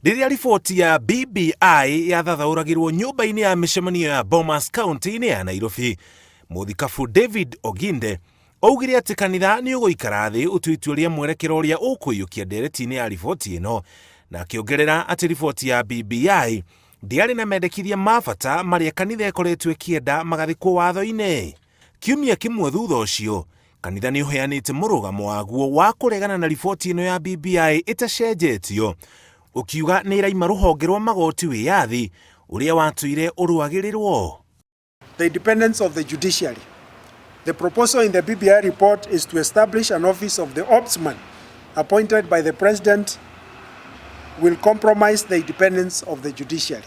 Rĩrĩa riboti ya BBI yathathaũragĩrwo nyũmba-inĩ ya mĩcemanio ya Bomas kaunti-inĩ ya Nairobi, mũthikabu David Oginde augire atĩ kanitha nĩ ũgũikara thĩ ũtue itua rĩa mwerekera ũrĩa ũkũiyũkia ndereti-inĩ ya riboti ĩno, na akĩongerera atĩ riboti ya BBI ndĩarĩ na mendekithia ma bata marĩa kanitha ĩkoretwo ĩkĩenda magathikwo watho-inĩ. Kiumia kĩmwe thutha ũcio, kanitha nĩ ũheanĩte mũrũgamo waguo wa kũregana na riboti ĩno ya BBI ĩtacenjetio, ũkiuga nĩ ĩraima rũhonge rwa magoti wĩyathi ũrĩa watũire ũrũagĩrĩrwo. The independence of the judiciary. The proposal in the BBI report is to establish an office of the ombudsman appointed by the president will compromise the independence of the judiciary.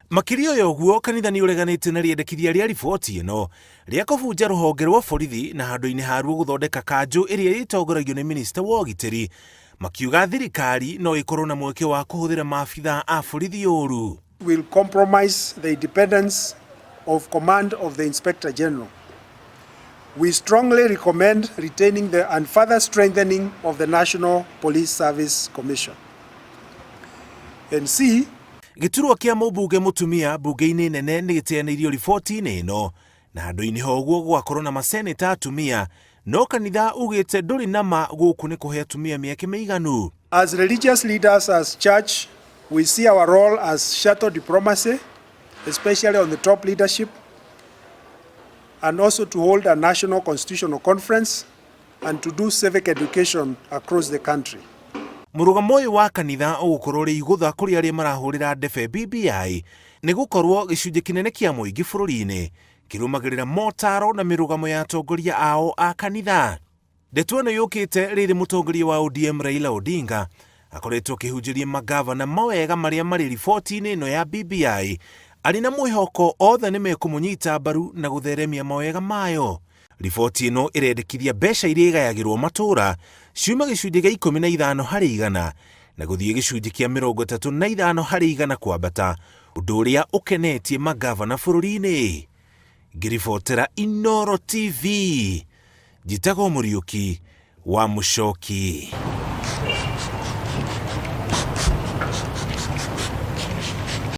Makĩria ya ũguo, kanitha nĩ ũreganĩte na rĩendekithia rĩa riboti ĩno rĩa kũbunja rũhonge rwa borithi na handũ-inĩ haruo gũthondeka kanjũ ĩrĩa ĩtongoragio nĩ minista wa ũgitĩri, makiuga thirikari no ĩkorwo na mweke wa kũhũthĩra maabithaa a borithi ũru. Will compromise the independence of command of the Inspector General. We strongly recommend retaining the and further strengthening of the National Police Service Commission. And C, Gĩturwa kĩa mũmbunge mũtumia mbunge-inĩ nene nĩ gĩteanĩirio riboti-inĩ ĩno na handũ-inĩ ha ũguo gũgakorwo na maseneta atumia, no kanitha ugĩte ndũrĩ na ma gũkũ nĩ kũhe atumia mĩeke mĩiganu. As religious leaders, as church, we see our role as shuttle diplomacy, especially on the top leadership, and also to hold a national constitutional conference and to do civic education across the country. Mũrũgamo ũyũ wa kanitha ũgũkorwo ũrĩ igũtha kũrĩ arĩa marahũrĩra ndebe BBI nĩ gũkorwo gĩcunjĩ kĩnene kĩa mũingĩ bũrũri-inĩ kĩrũmagĩrĩra motaro na mĩrũgamo ya atongoria ao a kanitha. Ndeto ĩno yũkĩte rĩrĩ mũtongoria wa ODM Raila Odinga akoretwo akĩhunjĩria magavana mawega marĩa marĩ riboti-inĩ ĩno ya BBI arĩ na mwĩhoko othe nĩ mekũmũnyita mbaru na gũtheremia mawega mayo. Riboti ĩno ĩrendekithia mbeca iria igayagĩrwo matũũra ciuma gĩcunjĩ gĩa 15% na gũthiĩ gĩcunjĩ kĩa 35% kwambata, ũndũ ũrĩa ũkenetie magavana bũrũri-inĩ. Ngĩribotera Inooro TV, njĩtagwo Mũriũki wa Mũcoki.